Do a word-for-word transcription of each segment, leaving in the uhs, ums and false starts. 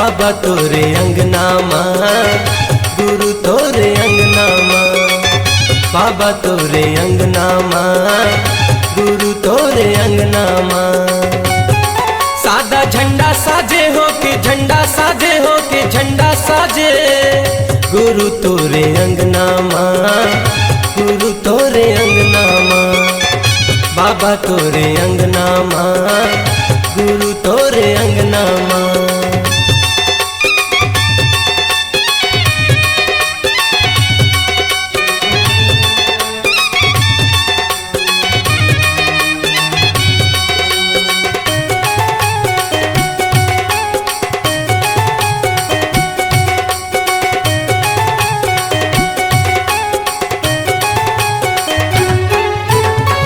बाबा तोरे अंगना मा, गुरु तोरे अंगना मा, बाबा तोरे अंगना मा, गुरु तोरे अंगना मा। सादा झंडा साजे हो के, झंडा साजे हो के, झंडा साजे, गुरु तोरे अंगना मा, गुरु तोरे अंगना मा, बाबा तोरे अंगना मा, गुरु तोरे अंगना मा।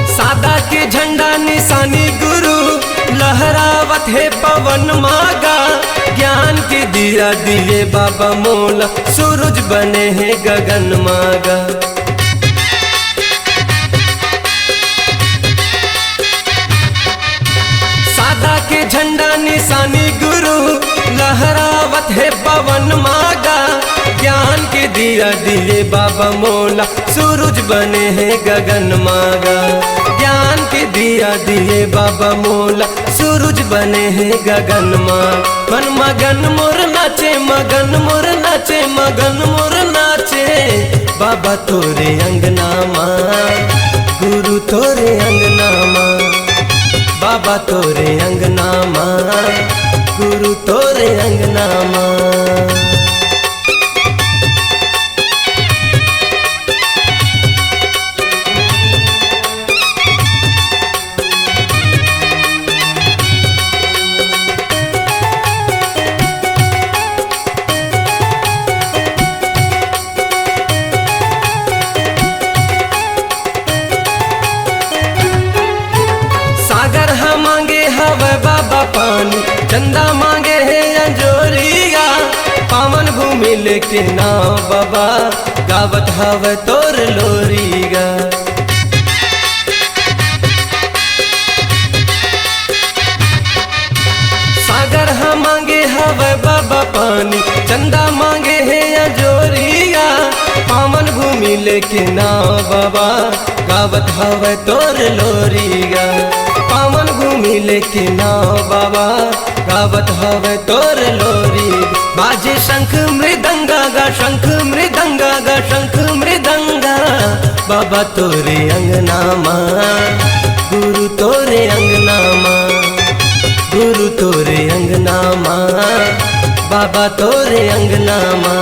सादा के झंडा निशानी गुरु, लहरावत हे पवन मा गा। ज्ञान के दिया दिए बाबा मोला, सूरज बने हे गगन मा गा। सादा के झंडा निशानी गुरु, लहरावत हे पवन मा गा। ज्ञान के दिया दिए बाबा मोला, सूरज बने हे गगन मा गा। ज्ञान के दिया दिए बाबा मोला, सूरज बने हे गगन मा। मन मगन मोर नाचे, मगन मोर नाचे, मगन मोर नाचे, बाबा तोरे अंगना मा, गुरु तोरे अंगना मा, बाबा तोरे अंगना मा, गुरु तोरे अंगना मा। सागर ह मांगे हवय बाबा पानी, चंदा मांगे हे अंजोरिया। पावन भूमि लेके नाव बाबा, गावत हवय तोर लोरी गा। सागर ह मांगे हवय बाबा पानी, चंदा मांगे हे अंजोरिया। पावन भूमि लेके नाव बाबा, गावत हवय तोर लोरी गा। पावन भूमि लेके नाव बाबा, गावत हवय तोर लोरी। बाजे शंख मृदंगा गा, शंख मृदंगा गा, शंख मृदंगा। बाबा तोरे अंगना मा, गुरु तोरे अंगना मा, गुरु तोरे अंगना मा, बाबा तोरे अंगना मा।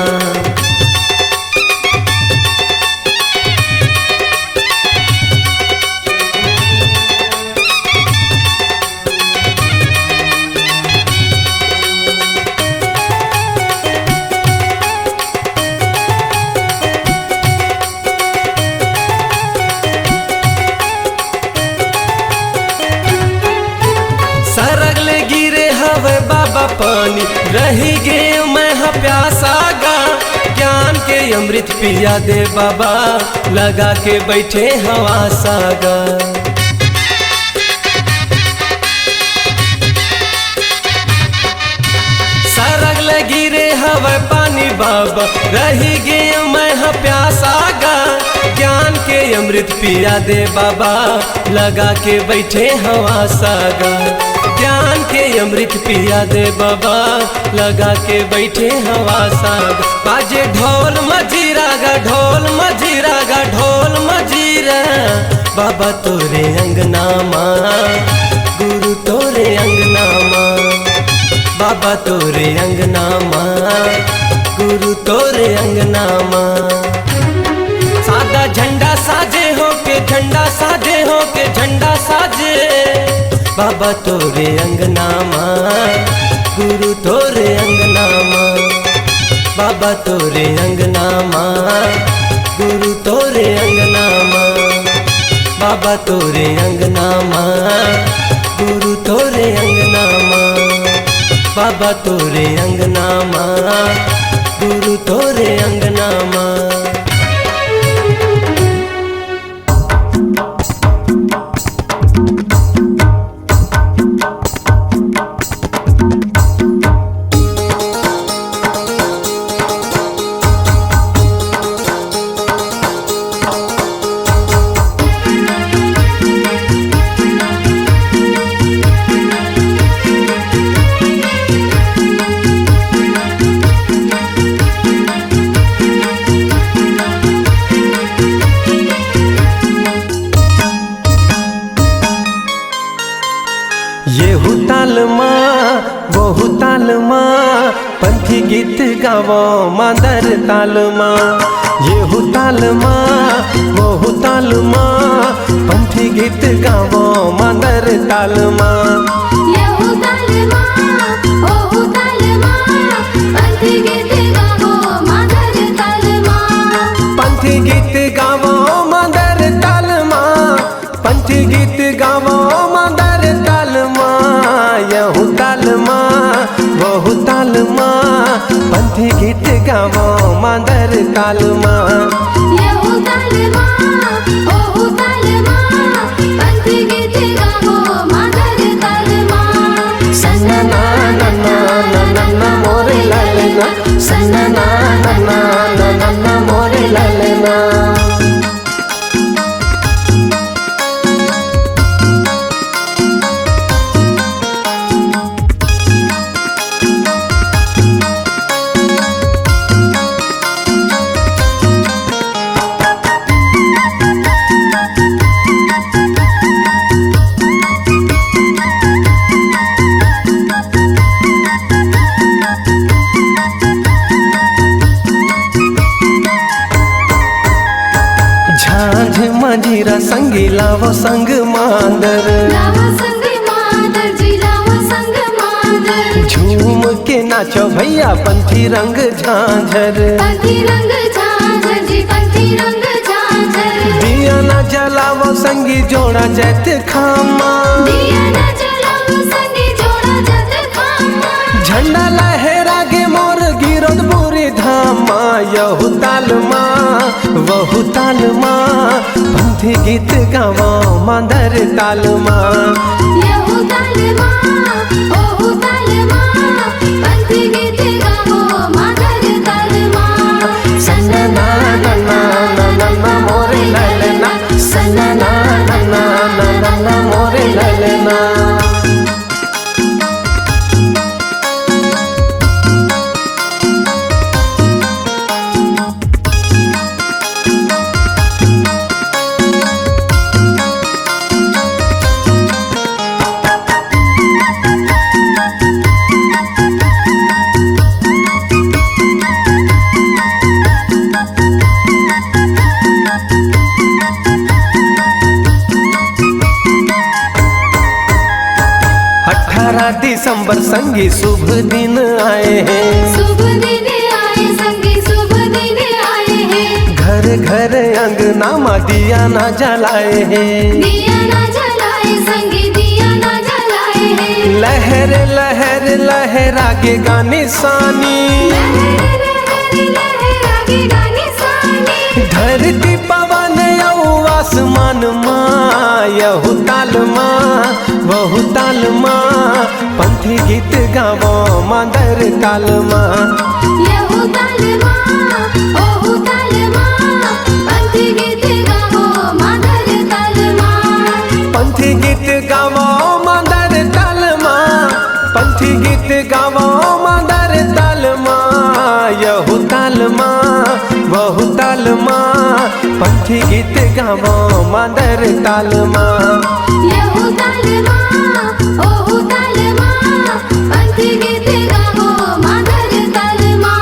सरग ले गिरे हवय बाबा पानी, रहि गे मैं ह प्यासा गा। ज्ञान के अमृत पिया दे बाबा, लगा के बैठे हवा सागा। सरग ले गिरे हवय पानी बाबा, रहि गे मैं ह प्यासा गा। ज्ञान के अमृत पिया दे बाबा, लगा के बैठे हवा सागा। ज्ञान के अमृत पिया दे बाबा, लगा के बैठे हवा सागा। बाजे ढोल मजीरा गा, ढोल मजीरा गा, ढोल मजीरा। बाबा तोरे अंगना मा, गुरु तोरे अंगना मा, बाबा तोरे अंगना मा, गुरु तोरे अंगना मा। सादा झंडा साजे हो के, झंडा साजे हो के, झंडा साजे। बाबा तोरे अंगना मा, गुरु तोरे अंगना मा, बाबा तोरे अंगना मा, गुरु तोरे अंगना मा, बाबा तोरे अंगना मा, गुरु तोरे अंगना मा, बाबा तोरे अंगना मा, गुरु तोरे अंगना मा। ओहू ताल मा पंथी गीत गावो मांदर ताल मा, येहू ताल मा, ओहू ताल मा, पंथी गीत गावो मांदर ताल मा। येहू ताल मा, ओहू ताल मा, पंथी गीत गावो मांदर ताल मा। पंथी गीत गावो मांदर ताल मा, पंथी गीत गावो मांदर ताल मा, येहू ताल मा, ओहू ताल मा, पंथी गीत गावो मांदर ताल मा। येहू ताल मा, ओहू ताल मा, पंथी गीत गावो मांदर ताल मा। सन्ना ना ना ना ना ना ना मोरे ललना, सन्ना ना ना ना ना ना ना मोरे ललना। झांझ मंजीरा संगी लावो संग मांदर। लावो संग मांदर जी, लावो संग मांदर। झूम के नाचो भैया पंथी रंग झांझर। पंथी रंग झांझर जी, पंथी रंग झांझर। दिया ना जलावो संगी जोड़ा जैत खामा। दिया ना जलावो संगी जोड़ा जैत खामा। झंडा लहरा गे मोर गिरोधपुरी धामा, येहू ताल मा, ओहू ताल मा, पंथी गीत गावो मांदर ताल मा। येहू ताल मा, ओहू ताल मा, पंथी गीत गावो मांदर ताल मा। सन्ना ना ना ना ना ना ना मोरे ललना, सन्ना ना ना ना ना ना ना मोरे ललना। अठारह दिसंबर संगी शुभ दिन आए हे। शुभ दिन आए संगी, शुभ दिन आए हे। घर घर अंगना मा दिया ना जलाए हे। दिया ना जलाए संगी, दिया ना जलाए हे। लहर लहर लहरा गे गा निसानी। लहर लहर लहरा गे गा निसानी। धरती पवन अउ आसमान मा, येहू ताल मा, ओहू ताल मा, पंथी गीत गावो मांदर ताल मा। येहू ताल मा, ओहू ताल मा, पंथी गीत गावो मांदर ताल मा। पंथी गीत गावो मांदर ताल मा, पंथी गीत गावो मांदर ताल मा, येहू ताल मा, ओहू ताल मा, पंथी गीत गावो मांदर ताल मा। येहू ताल मा, ओहू ताल मा, पंथी गीत गावो मांदर ताल मा।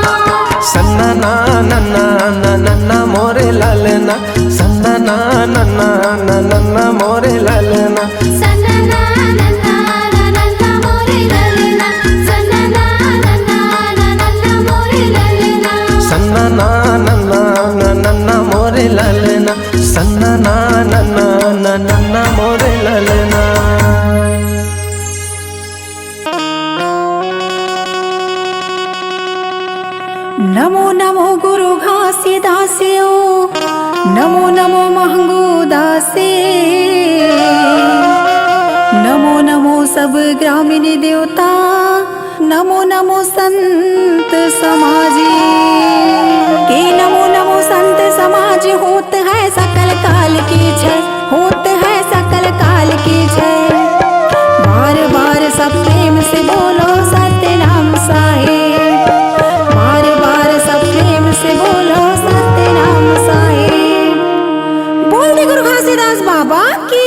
सन्ना ना ना ना ना ना ना मोरे ललना, सन्ना ना ना ना ना ना ना मोरे ललना। सन्ना ना ना ना ना ना ना मोरे ललना। सन्ना ना ना ना ना ना ना मोरे ललना। सन्ना ना ना ना ना ना ना मोरे ललना। सन्ना ना ना ना ना ना ना मोरे ललना। नमो नमो गुरु घासीदास ओ, नमो नमो महंगू दास। नमो नमो सब ग्रामीण देवता, नमो नमो संत समाज। के नमो नमो संत समाज, होत है सकल काल की छै, होत है सकल काल की छै। बार बार सब प्रेम से बोलो सतनाम साहेब, बार बार सब प्रेम से बोलो सतनाम साहेब। बोल दे गुरु घासीदास बाबा की।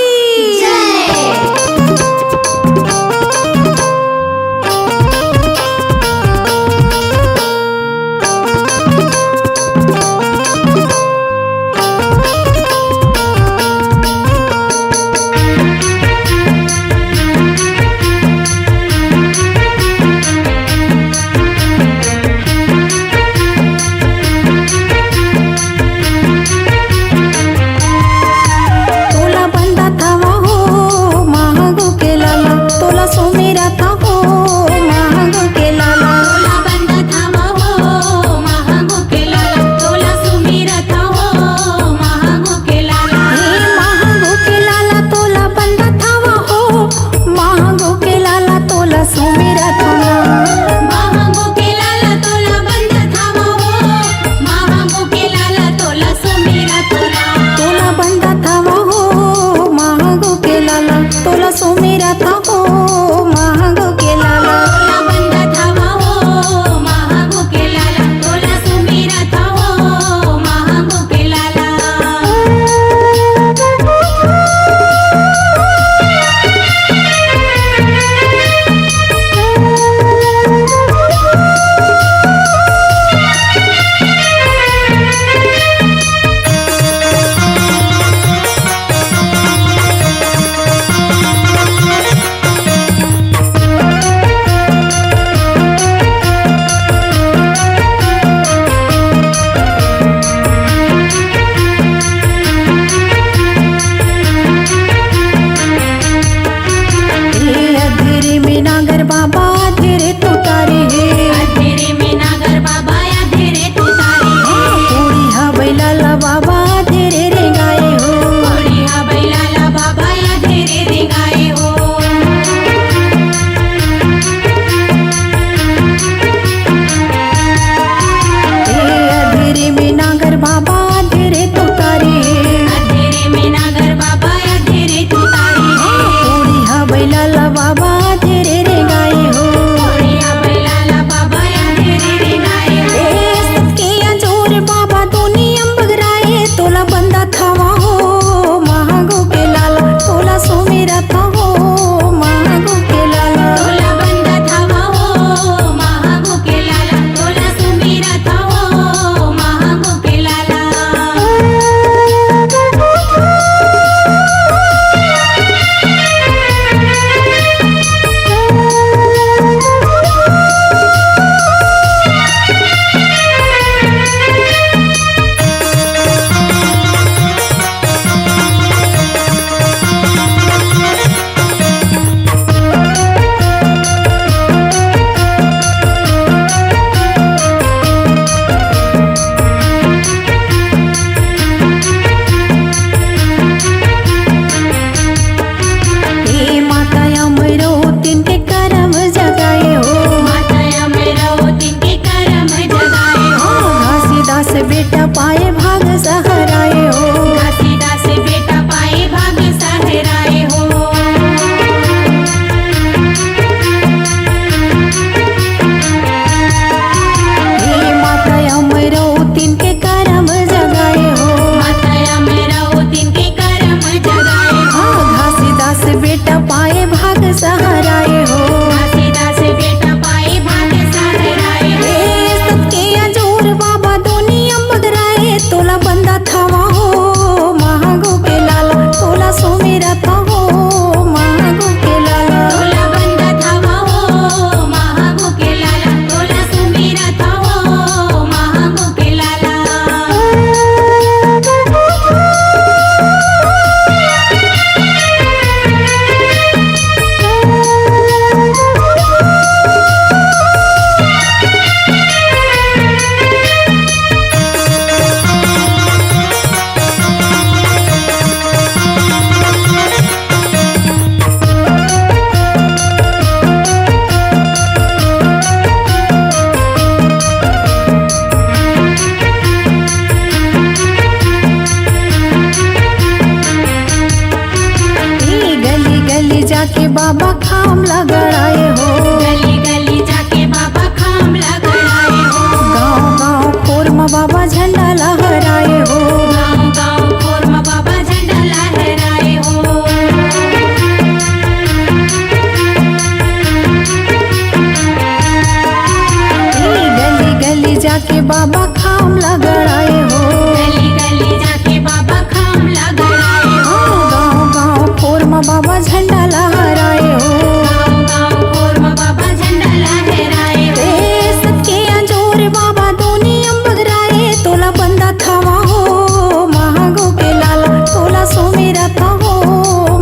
बाबा खाम ला गड़ाए हो। गली गली जाके बाबा खाम ला गड़ाए हो। हाँ, गाँव गाँव खोर म बाबा झंडा लहराए हो। गाँव गाँव खोर म बाबा झंडा लहराए हो। ए सबके अंजोर बाबा दुनिया म बगराए, तोला बंदत हवा हो महागो के लाला, तोला सुमिरत हो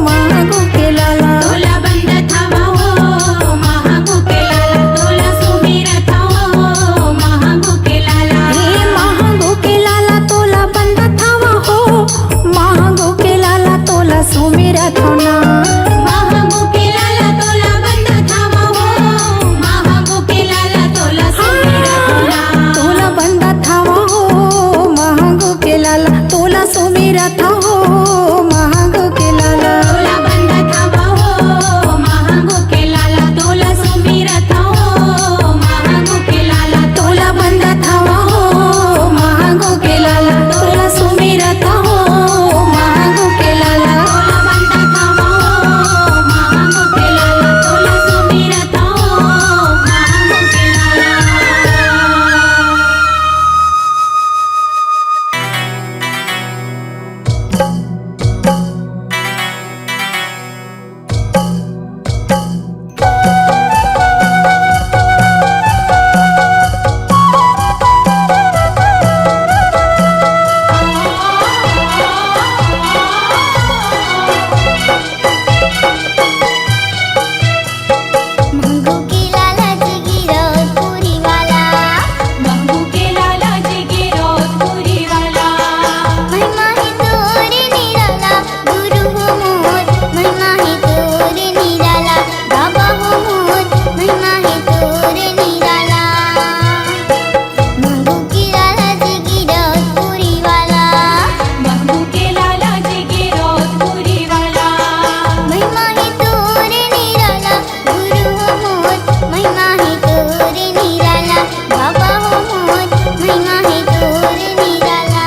महागो के लाला। तोला बंदत हवा हो महागो के लाला, तोला सुमिरत हो महागो के लाला। हे महागो के लाला, तोला बंदत हवा हो महागो के लाला, तोला सुमिरत हो ना। महागो के लाला, तोला बंदत हवा हो महागो के लाला, तोला सुमिरत हो ना। तोला बंदत हवा हो महागो के लाला, तोला सुमिरत हो महागो के लाला। तोला बंदत हवा हो महागो के लाला, तोला सुमिरत हो महागो के लाला। तोला बंदत हवा हो महागो के लाला, तोला सुमिरत हो महागो के लाला। तोला बंदत हवा हो महागो के लाला, तोला सुमिरत हो महागो के लाला। मंगू के लाला जी गिरौदपुरी वाला। मंगू के लाला जी गिरौदपुरी वाला। महिमा हे तोर निराला, गुरु हो मोर, महिमा हे तोर निराला, बाबा हो मोर, महिमा हे तोर निराला। मंगू के लाला जी गिरौदपुरी वाला। मंगू के लाला जी गिरौदपुरी वाला। महिमा हे तोर निराला, गुरु हो मोर, महिमा हे तोर निराला, बाबा हो मोर, महिमा हे तोर निराला।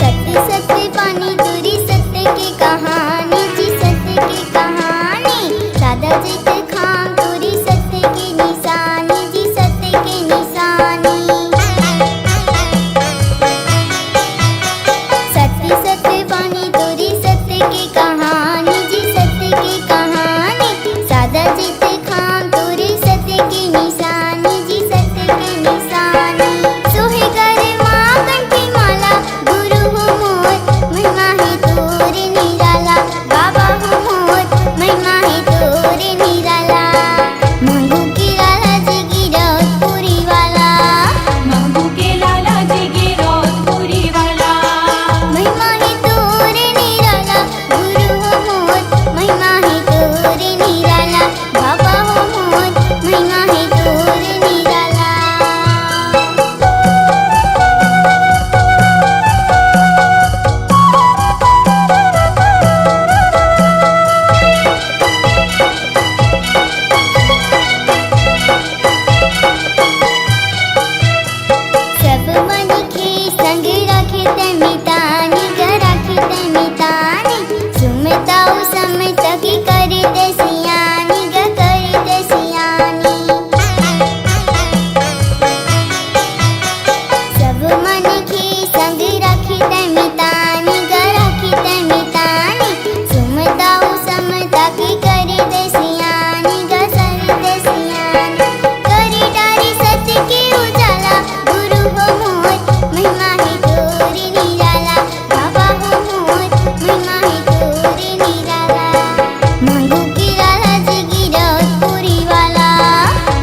सत्य सत्य पानी तोरी सत्य के कहानी जी, सत्य के कहानी। सादा जीत खाम तोरी सत्य के निशानी जी, सत्य के निशानी। सत्य सत्य पानी तोरी सत्य के कहानी जी, सत्य के कहानी। सादा जीत खाम तोरी सत्य के निशानी जी, सत्य के निशानी। सोहे करे माँ कंठी माला, गुरु हो मोर, महिमा हे तोर निराला, बाबा हो मोर, महिमा हे तोर निराला। मंगू के लाला जी गिरौदपुरी वाला। मंगू के लाला जी गिरौदपुरी वाला। महिमा हे तोर निराला, गुरु हो मोर, महिमा हे तोर निराला, बाबा हो मोर, महिमा हे तोर निराला। सब मनखे संग रखे तैं मितानी, ग रखे तैं मितानी। सुमता उ समता के करे तैं सियानी, ग करे तैं सियानी। सब मनखे संग रखे तैं मितानी, ग रखे तैं मितानी। सुमता उ समता के करे तैं सियानी, ग करे तैं सियानी। करे डारे सत्य के उजाला, गुरु हो मोर, महिमा हे तोर निराला। बाबा हो मोर, महिमा हे तोर निराला। मंगू के लाला जी गिरौदपुरी वाला।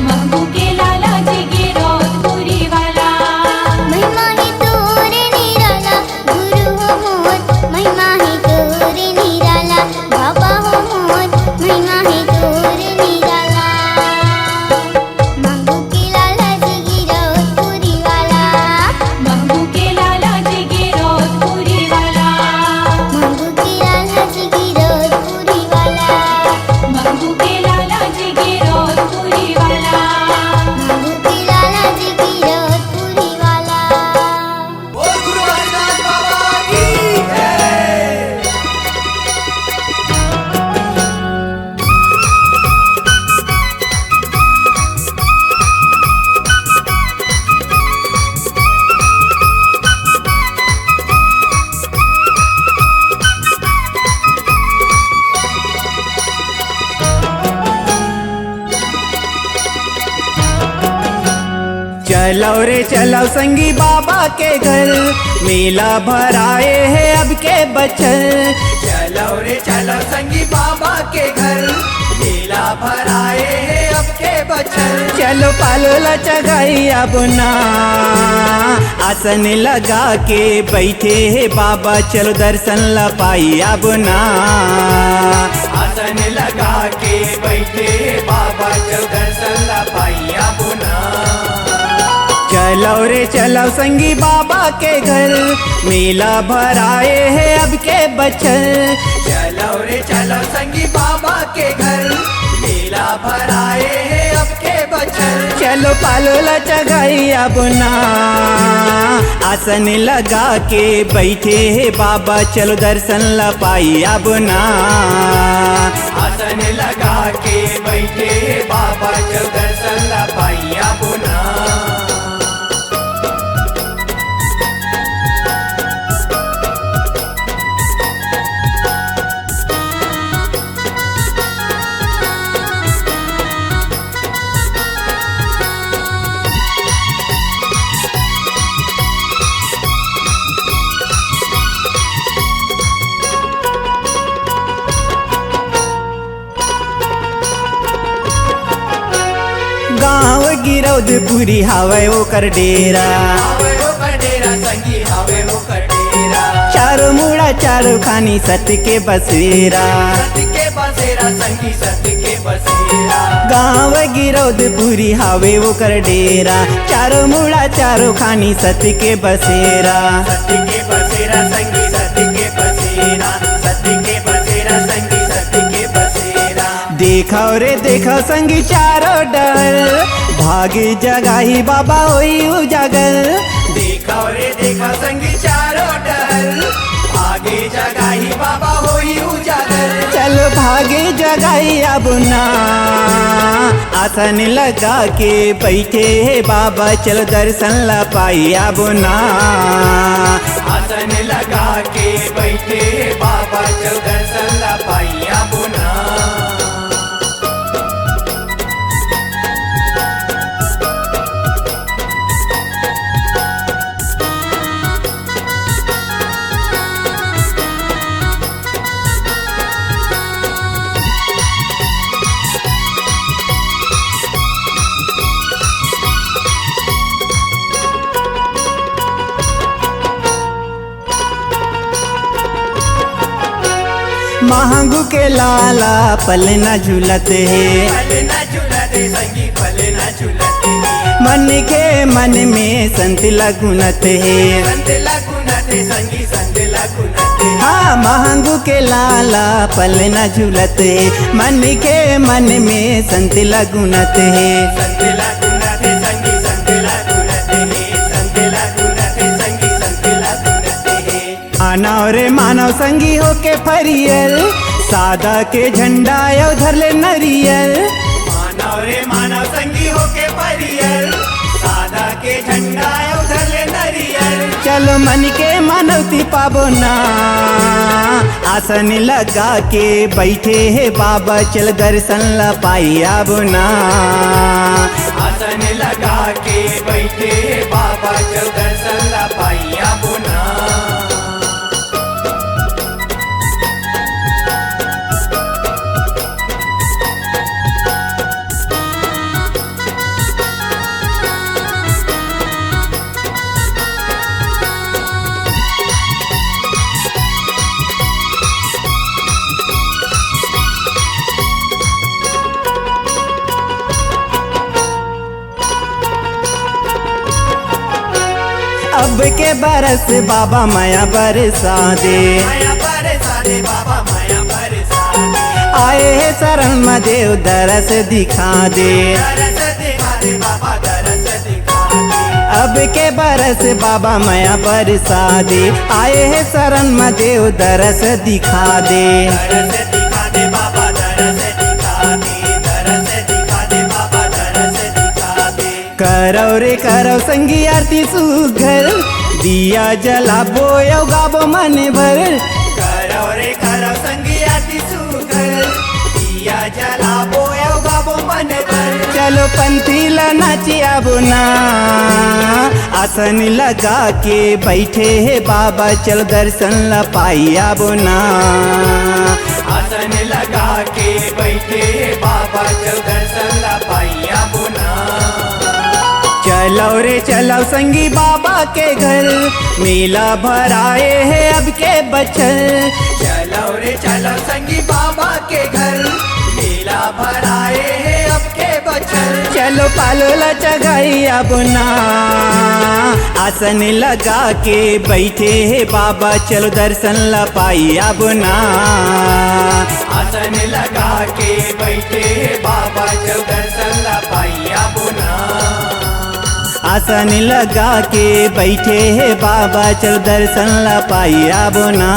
मंगू के लाला जी गिरौदपुरी वाला। महिमा हे तोर निराला, गुरु चलो रे चलो संगी बाबा के घर, मेला भराए हे अब के बछर। चलो रे चलो संगी बाबा के घर, मेला भराए हे अब के बछर। चलो पालो ला चघाई अब ना, आसन लगा के बैठे हे बाबा, चलो दर्शन ला पाई अब ना। आसन लगा के बैठे हे बाबा, चलो दर्शन ला पाई अब ना। चलो रे चलो संगी बाबा के घर, मेला भराए हे अब के बछर। चलो रे चलो संगी बाबा के घर, मेला भराए हे अब के बछर। चलो पालो ला चघाई अब ना, आसन लगा के बैठे हे बाबा, चलो दर्शन ला पाई अब ना। आसन लगा के बैठे हे बाबा, चलो दर्शन ला पाई अब ना। गांव गिरौदपुरी हावय ओकर डेरा। हावय ओकर डेरा संगी, हावय ओकर डेरा। चारों मुड़ा चारों खानी सत के बसेरा। सत के बसेरा संगी, सत के बसेरा। गांव गिरौदपुरी हावय ओकर डेरा। चारों मुड़ा चारों खानी सत के बसेरा। सत के बसेरा संगी, सत के बसेरा। सत के बसेरा संगी, सत के बसेरा। देखव रे देखव संगी चारों डहर, भागी जगाही बाबा होई उजागर। देखव रे देखव संगी चारों डहर, भागी जगाही बाबा होई उजागर। चलो भागी जगाही अब ना, आसन लगा के बैठे हे बाबा, चलो दर्शन ला पाई अब ना। आसन लगा के बैठे हे बाबा, चलो दर्शन ला पाई अब ना। महंगू के लाला पलना झूलत हे। पलना झूलत हे संगी, पलना झूलत हे। मन के मन में संत लगुनत हे। संत लगुनत हे संगी, संत लगुनत हे। हाँ, महंगू के लाला पलना झूलत हे। मन के मन में संत लगुनत हे। संत लगुनत हे संगी, संत लगुनत हे। संत लगुनत हे संगी, संत लगुनत हे। मानव रे मानव संगी होके फरियल, सादा के झंडा अउ धर ले नरियल। मानव रे मानव संगी होके फरियल, सादा के झंडा अउ धर ले नरियल। चलो मन के मानवती पाबो ना, आसन लगा के बैठे हे बाबा, चल दर्शन ला पाई आबो ना। आसन लगा के बैठे हे बाबा, चल दर्शन ला पाई आबो ना। अब के बरस बाबा मया बरसा दे। मया बरसा दे बाबा, मया बरसा दे। आए हे शरण म देव दरस दिखा दे। दरस दिखा दे बाबा, दरस दिखा दे। अब के बरस बाबा मया बरसा दे। आए हे शरण म देव दरस दिखा दे। दरस दिखा दे बाबा, दरस दिखा दे। दरस दिखा दे बाबा, दरस दिखा दे। करव रे करव संगी आरती सुघर, दिया जलाबो अउ गाबो मन भर। करव रे करव संगी आरती सुघर, दिया जलाबो अउ गाबो मन भर। चलो पंथी ला नाचे आबो ना, आसन लगा के बैठे हे बाबा, चलो दर्शन ला पाई आबो ना। आसन लगा के बैठे हे बाबा, चलो दर्शन ला पाई आबो ना। चलो रे चलो संगी बाबा के घर, मेला भराए हे अब के बछर। चलो रे चलो संगी बाबा के घर, मेला भराए हे अब के बछर। चलो पालो ला चघाई आबो ना, आसन लगा के बैठे हे बाबा, चलो दर्शन ला पाई आबो ना। आसन लगा के बैठे हे बाबा, चलो दर्शन ला पाई आबो ना। आसन लगा के बैठे हे बाबा, चलो दर्शन ला पाई आबो ना।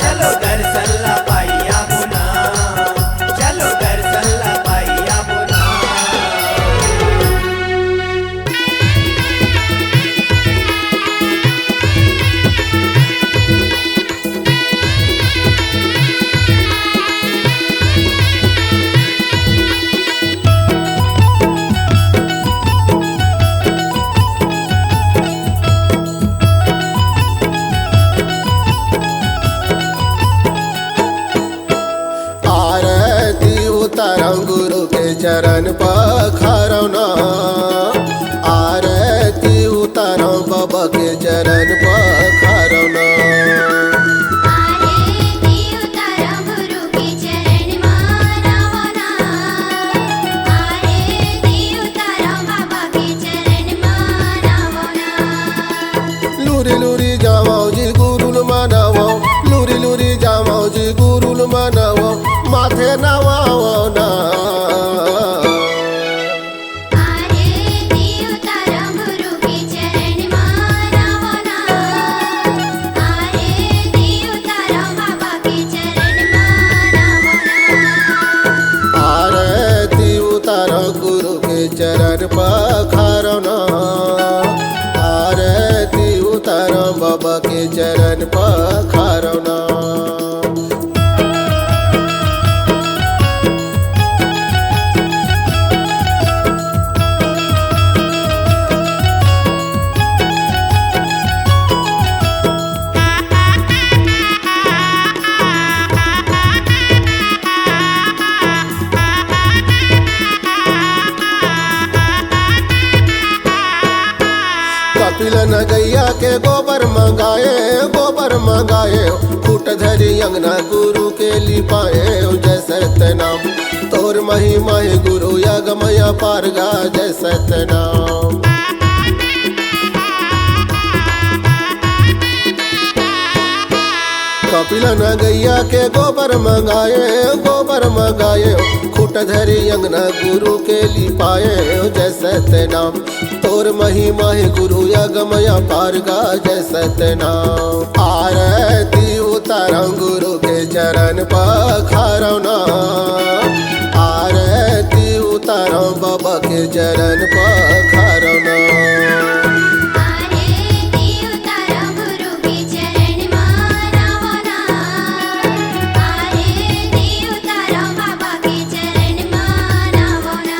चलो दर्शन ला पाई आबो ना, चलो दर्शन ला पाई आबो ना। आरती उतारंव गुरु के चरण पखारंव ना। आरती उतारंव बाबा के चरण पखारंव ना। आरती उतारंव गुरु के चरण म नवना। आरती उतारंव बाबा के चरण म नवना। लूरी लूरी जावंव जी गुरुल मनावंव, लूरी लूरी जावंव जी गुरुल मनावंव, माथे नवावंव ना। आरती उतारंव गुरु के चरण म नवना। आरती उतारंव बाबा के चरण म नवना। आरती उतारंव गुरु के चरण पखारंव ना। आरती उतारंव बाबा के चरण पखारंव ना। कपिल न गैया के गोबर मंगाए, गोबर मंगाए, खूंट धरी अंगना गुरु के लिपाए। जय सतनाम तोर महिमा हे गुरु, अगम अपार गा। जय सतनाम। कपिल न गैया के गोबर मंगाए, गोबर मंगाए, खूंट धरी अंगना गुरु के लिपाए। जय सतनाम तोर महिमा हे गुरु, अगम अपार गा। जय सतनाम। आरती उतारंव गुरु के चरण पखारंव ना। आरती उतारंव बाबा के चरण पखारंव ना। आरती उतारंव गुरु के चरण म नवना। आरती उतारंव बाबा के चरण म नवना।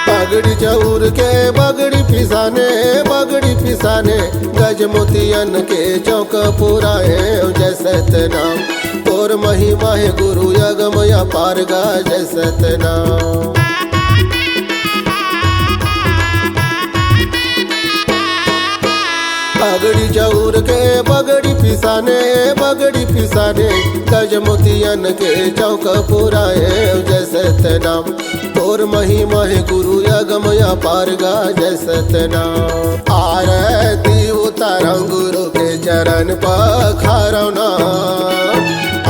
पगड़ी चउर के बगड़ी पिसाने, बगड़ी पिसाने, गज मोतियन के चौक पुराए। जय सतनाम तोर महिमा हे गुरु, अगम अपार गा। जय सतनाम। पगड़ी चउर के बगड़ी पिसाने, बगड़ी पिसाने, गज मोतियन के चौक पुराए। जय सतनाम तोर महिमा हे गुरु, अगम अपार गा। जय सतनाम। आरती उतारंव गुरु के चरण पखारंव ना।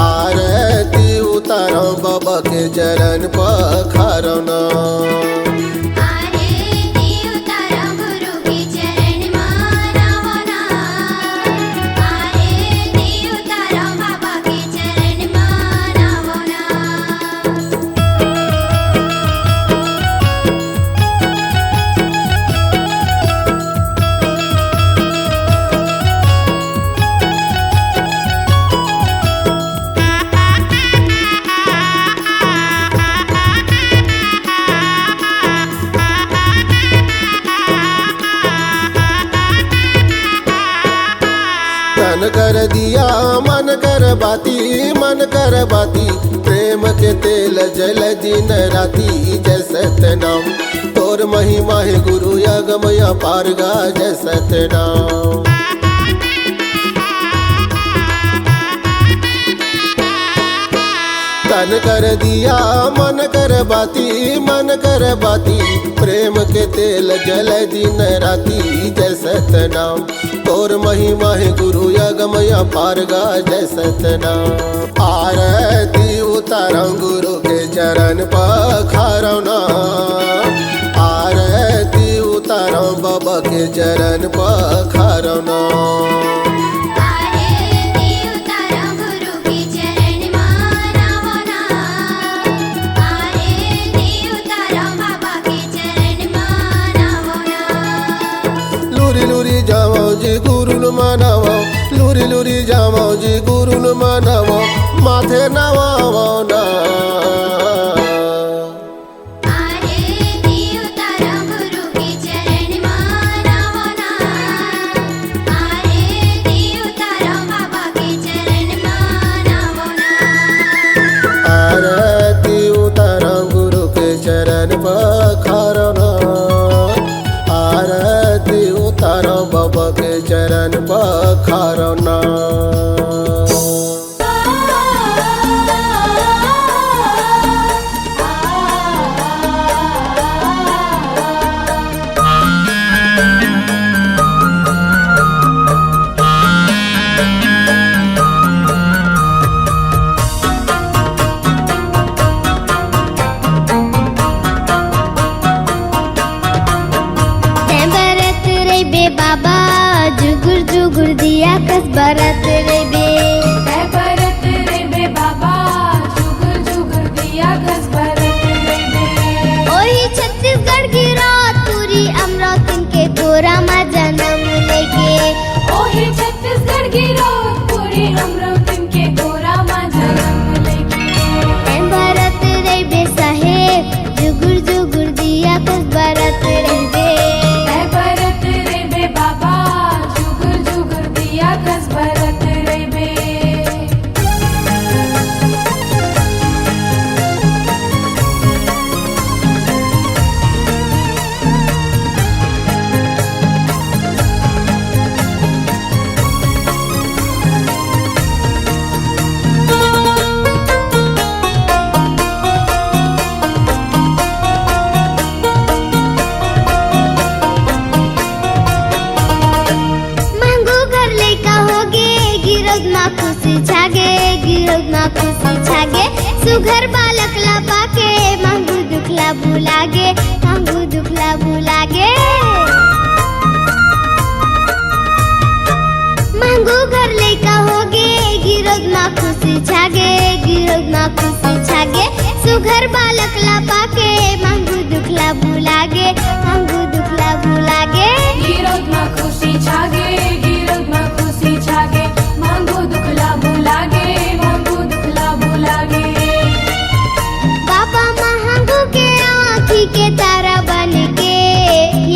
आरती उतारंव बाबा के चरण पखारंव ना। आरती उतारंव गुरु के चरण म नवना। कर दिया मन कर बाती, मन कर बाती, प्रेम के तेल जल दिन राती जय सतनाम। तोर महिमा हे गुरु अगम अपार गा जय सतनाम। तन कर दिया मन कर बाती, मन कर बाती, प्रेम के तेल जल दिन राती जय सतनाम। तोर महिमा हे गुरु अगम अपार गा जय सतनाम। आरती उतारंव गुरु के चरण पखारव ना, आरती उतारंव बाबा के चरण पखारव ना। आरती उतारंव गुरु के चरण म नवाना, आरती उतारंव बाबा के चरण म नवाना। लूरी लूरी जावंव जी गुरु ल मनावंव, लूरी लूरी जावंव जी गुरु ल मनावंव, माथे नवावंव ना। आरती उतारंव गुरु के चरण म नवाना, आरती उतारंव बाबा के चरण म नवाना। आरती उतारंव गुरु के चरण पखारव ना, आरती उतारंव बाबा के चरण पखारव ना। तैं बरत रहिबे बाबा, जुगुर जुगुर दिया कस बरत रहिबे। तैं बरत रहिबे बाबा, जुगुर जुगुर दिया कस बरत रहिबे। ओही छत्तीसगढ़ गिरौद पुरी अमरौतिन के गोरा म जनम लेके। ओही छत्तीसगढ़ गिरौद पुरी अमरौतिन के गोरा म जनम लेके। तैं बरत रहिबे साहेब, जुगुर जुगुर दिया कस बरत रहिबे। तैं बरत रहिबे बाबा, जुगुर जुगुर दिया कस बरत रहिबे। महंगू घर लइका होगे, गिरौद म खुशी छागे, गिरौद म खुशी छागे। सुघर बालक ला पाके, महंगू दुख ला भुलागे, महंगू दुख ला भुलागे। महंगू घर लइका होगे, गिरौद म खुशी छागे, गिरौद म खुशी छागे। सुघर बालक ला पाके, महंगू दुख ला भुलागे, महंगू दुख ला भुलागे। गिरौद म खुशी छागे, गिरौद म खुशी छागे, महंगू दुख ला भुलागे, महंगू दुख ला भुलागे। बाबा महंगू के आँखी के तारा बन के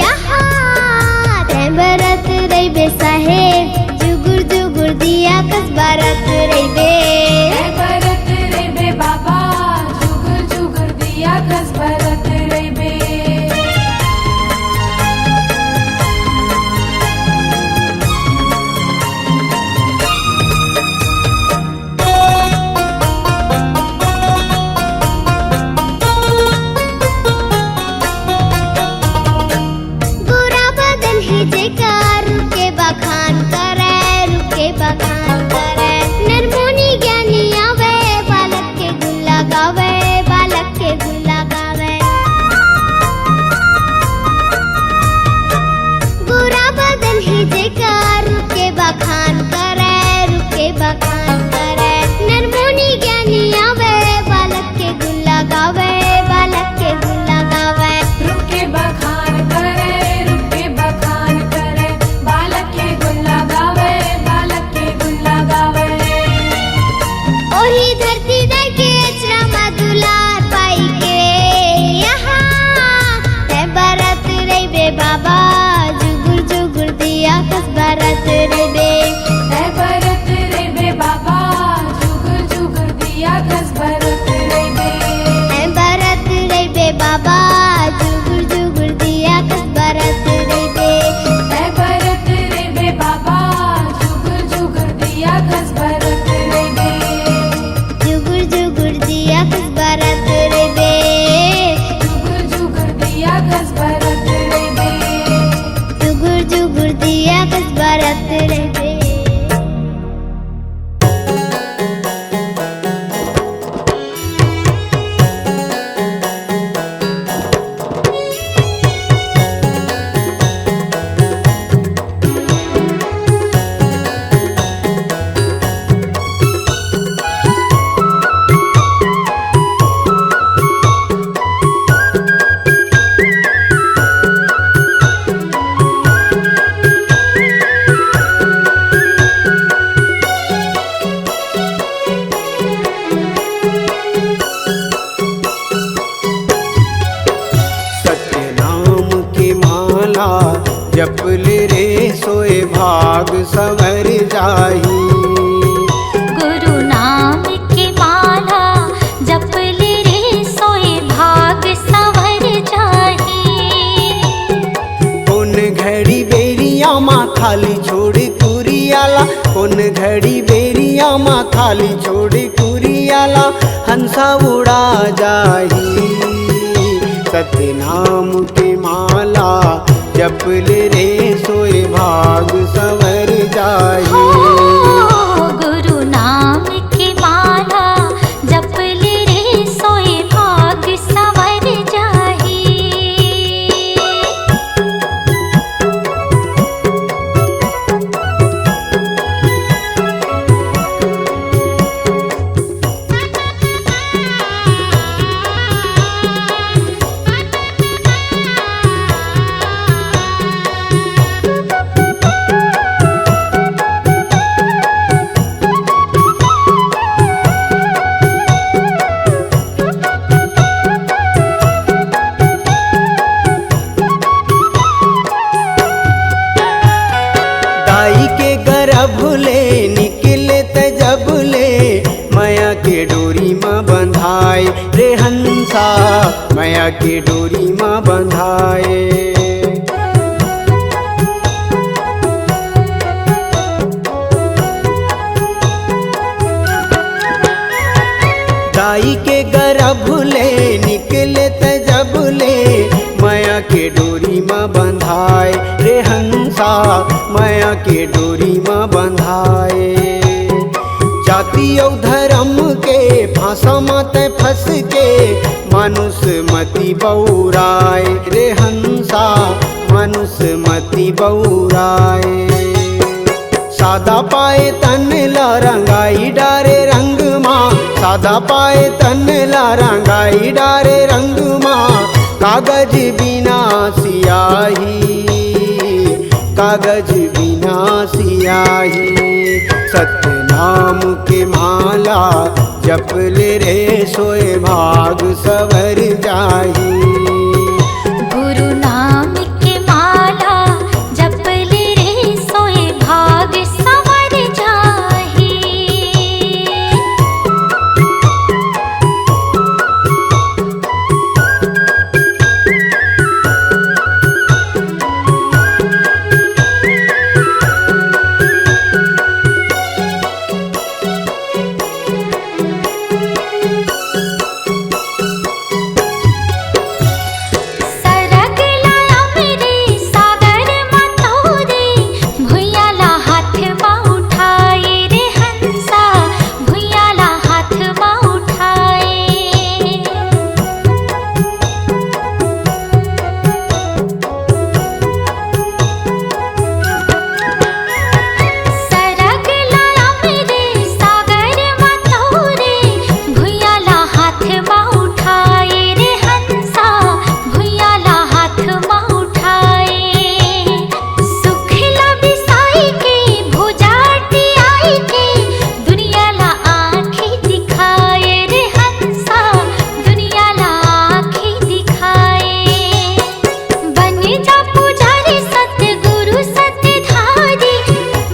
यहाँ तैं बरत रहिबे साहेब, जुगुर जुगुर दिया कस बरत रहिबे। तैं बरत रहिबे बाबा, जुगुर जुगुर दिया कस बरत रहिबे। गोरा बदन हे जेकर, रूप के बखान करे, रूप के बखान करे। नरमुनि ज्ञानी आवे, बालक के गुण लगावे, बालक के गुण लगावे। गोरा बदन हे जेकर, रूप के बखान करे, रूप के बखान करे। नरमुनि ज्ञानी आवे, बालक के गुण लगावे, बालक के गुण लगावे। रूप के बखान करे, रूप के बखान करे, बालक के गुण लगावे, बालक के गुण लगावे। ओही धरती दाई के अचरा म दुलार पाई के यहाँ तैं बरत रहिबे बाबा, जुगुर जुगुर दिया कस बरत रहिबे। तैं बर जप ले रे सोए भाग संवर जाही। गुरु नाम के माला जप ले रे सोए भाग संवर जाही। कोन घड़ी बेरिया मा खाली छोड़ कुरियाला, कोन घड़ी बेरिया मा खाली छोड़ कुरियाला, हंसा उड़ा जाही। सतनाम के माला जप ले रे सोए भाग संवर जाही। हो, गुरु नाम के माला जप ले रे सोए भाग संवर जाही। दाई के गर्भ ले निकले त जब ले, मया के डोरी म बंधाए रे हंसा, मया के डोरी म बंधाए। दाई के गर्भ ले निकले त जब ले, मया के डोरी म बंधाए रे हंसा, मया के डोरी म बंधाए। जाति अउ धर्म के फांसा म तै फंस के, मानुष मति बउराए रे हंसा, मानुष मति बउराए। सादा पाए तन ला रंगाई डारे रंग मा, सादा पाए तन ला रंगाई डारे रंग मा, कागज बिना सियाही, कागज बिना सियाही। सतनाम के माला जप ले रे सोए भाग संवर जाही। गुरु नाम के माला जप ले रे सोए भाग संवर जाही। सरग ला अमरी सागर म तोरी, भुइयां ला हाथ म उठाए रे हंसा, भुइयां ला हाथ म उठाए। सरग ला अमरी सागर म तोरी, भुइयां ला हाथ म उठाए रे हंसा, भुइयां ला हाथ म उठाए। सुख ला बिसाई के भुजा टियाई के, दुनिया ला आँखी दिखाए रे हंसा, दुनिया ला आँखी दिखाए। बन जा पुजारी सतगुरु सतधारी,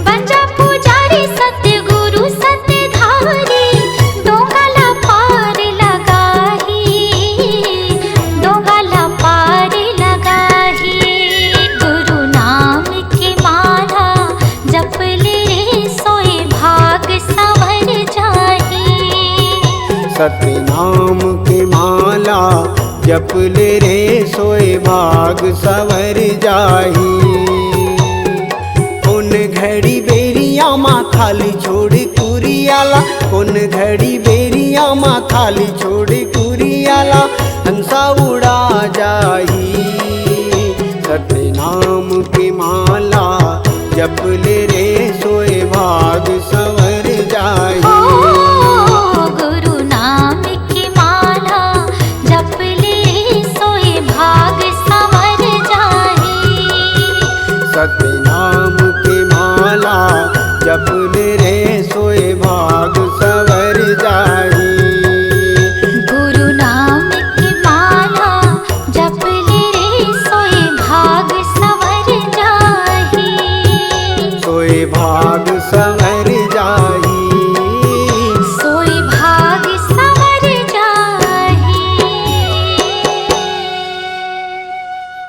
बन जा पुजारी सतगुरु सतधारी, डोंगा ला पार लगाही, डोंगा ला पार लगाही। गुरु नाम के माला जप ले रे सोए भाग संवर जाही। सतनाम के माला जप ले रे सोए भाग संवर जाही। कोन घड़ी बेरिया मा खाली छोड़ कुरियाला, कोन घड़ी बेरिया मा खाली छोड़ कुरियाला, हंसा उड़ा जाही। सतनाम के माला जप ले रे सोए भाग संवर जाही। ओ गुरु नाम के माला जप ले सोए भाग संवर जाही। सतनाम के माला जप ले